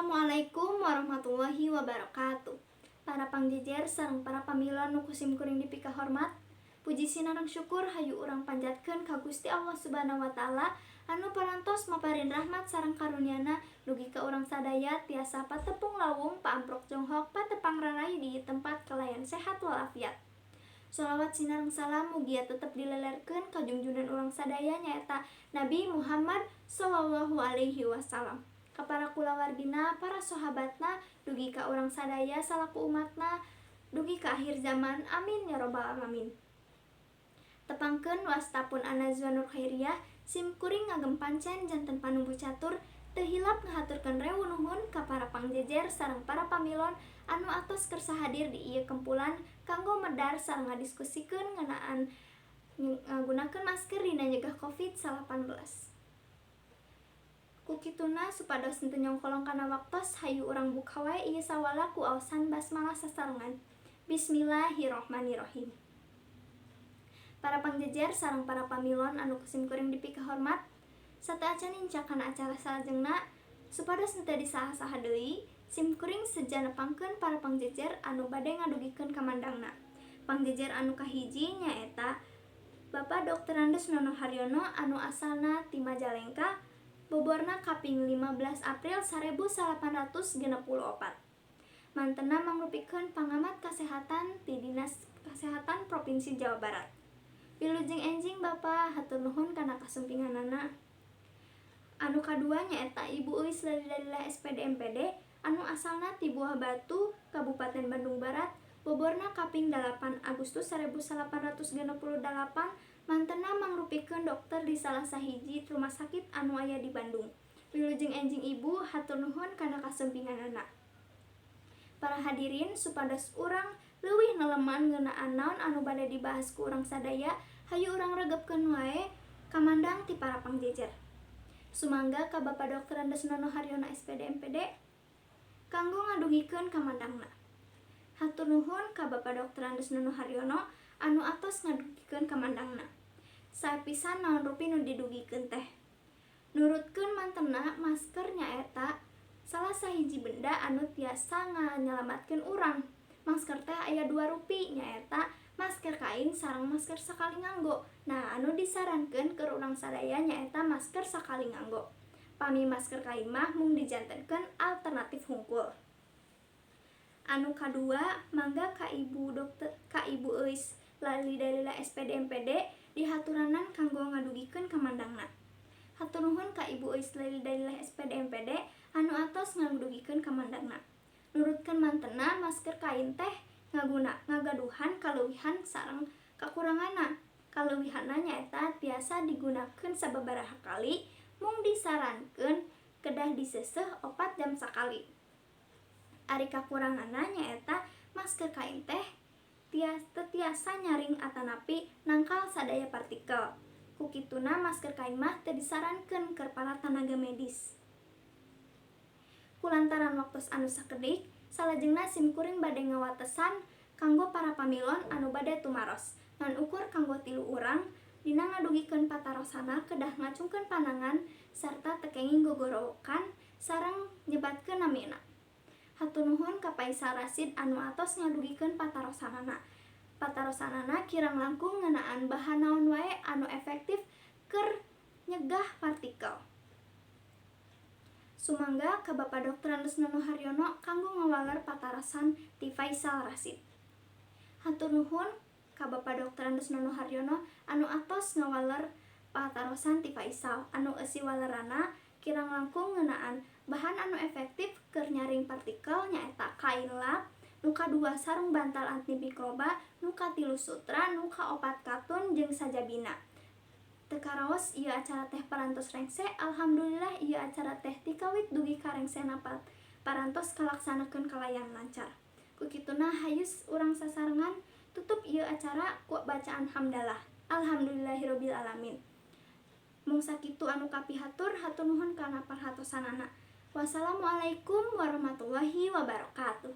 Assalamualaikum warahmatullahi wabarakatuh. Para pangjejer sareng para pamilon nu ku simkuring dipikahormat. Puji sinareng syukur hayu urang panjatkeun ka Gusti Allah Subhanahu wa Taala anu parantos maparin rahmat sareng karunyana dugi ka urang sadaya tiasa patepung lawung, paamprok jonghok, patepang rarai di tempat kalayan sehat walafiat. Sholawat sinareng salam mugia tetep dilelerkeun ka junjunan urang sadaya, nyaeta Nabi Muhammad Sallallahu Alaihi Wasallam, ka para kulawargina, para sahabatna, dugi ka urang sadaya salaku umatna dugi ka akhir zaman. Amin ya robbal alamin. Tepangkeun, wasta pun Ana Zuanur Khairiyah, sim kuring ngagem pancen janten panumbu catur, teu hilap ngahaturkeun rewu nuhun ka para pangjejer sareng para pamilon anu atos kersa hadir di ieu kempulan kanggo medar sareng ngadiskusikeun ngeunaan ngagunakeun masker dina nyegah Covid-19. Ku kituna, supados henteu nyongkolong kana waktos, hayu urang buka wae ieu sawala ku aosan basmalah sasarengan. Bismillahirrahmanirrahim. Para pangjejer sareng para pamilon anu ku simkuring dipikahormat, sateuacan nincak kana acara salajengna, supados henteu disaha-saha deui, sim kuring seja nepangkeun para pangjejer anu bade ngadugikeun kamandangna. Pangjejer anu kahiji nyaeta Bapak Drs. Nono Haryono anu asalna ti Majalengka, boborna kaping 15 April 1864. Mantena mangrupikeun pangamat kasehatan ti Dinas Kesehatan Provinsi Jawa Barat. Wilujeng enjing, Bapak, hatur nuhun kana kasumpinganana. Anu kadua nyaeta Ibu Euis Lalila SPD MPD anu asalna ti Buah Batu, Kabupaten Bandung Barat, boborna kaping 8 Agustus 1868. Mantena mangrupikeun dokter di salah sahiji rumah sakit anu aya di Bandung. Wilujeng enjing, Ibu, hatur nuhun kana kasumpinganana. Para hadirin, supados urang leuwih neleman ngeunaan naon anu bade dibahas ku urang sadaya, hayu urang regepkeun wae kamandang ti para pangjejer. Sumangga ka Bapak Drs. Nono Haryono SPD MPD kanggo ngadugikeun kamandangna. Hatur nuhun ka Bapak Drs. Nono Haryono anu atos ngadugikeun kamandangna. Sae pisan naon rupi nu didugikeun teh. Nurutkeun mantena, masker nyaeta salah sahiji benda anu tiasa nganyalamatkeun urang. Masker teh aya dua rupi, nyaeta masker kain sareng masker sakali nganggo. Nah, anu disarankeun keur urang sadaya nyaeta masker sakali nganggo. Pami masker kain mah mung dijantenkeun alternatif hungkul. Anu kadua, mangga ka Ibu Dokter, ka Ibu Euis Lali Dalila SPD MPD dihaturanan kanggo ngadugikeun kamandangna. Hatur nuhun ka Ibu Euis Lali Dalila SPD MPD anu atos ngadugikeun kamandangna. Nurutkeun mantena, masker kain teh ngaguna ngagaduhan kaleuwihan sareng kakuranganna. Kaleuwihanna nyaeta tiasa digunakeun sababaraha kali, mung disarankeun kedah diseuseuh 4 jam sakali. Ari kakuranganna nyaeta masker kain teh teu tiasa nyaring atanapi nangkal sadaya partikel. Ku kituna, masker kain mah teu disarankeun keur para tanaga medis. Kulantaran waktos anu sakedik, salajengna sim kuring bade ngawatesan kanggo para pamilon anu bade tumaros. Ngan ukur kanggo tilu urang. Dina ngadugikeun patarosanna kedah ngacungkeun panangan sarta teu kenging gogorowokan sareng nyebatkeun namina. Hatur nuhun ka Faisal Rasid anu atos ngadugikeun patarosanana. Patarosanana kirang langkung ngeunaan bahan naon wae anu efektif keur nyegah partikel. Sumangga ka Bapak Drs. Nono Haryono kanggo ngawaler patarosan ti Faisal Rasid. Hatur nuhun ka Bapak Drs. Nono Haryono anu atos ngawaler patarosan ti Faisal, anu eusi waleranna kirang langkung ngeunaan bahan anu efektif keur nyaring partikel nyaeta kain lap, nu kadua sarung bantal antimikroba, nu katilu sutra, nu kaopat katun, jeung sajabina. Teu karaos ieu acara teh parantos rengse. Alhamdulillah, ieu acara teh ti kawit dugi ka rengsena parantos kalaksanakeun kalayan lancar. Ku kituna, hayu urang sasarengan tutup ieu acara ku bacaan hamdalah. Alhamdulillahirabbil alamin. Mung sakitu anu kapihatur, hatur nuhun kana perhatosanana. Wassalamualaikum warahmatullahi wabarakatuh.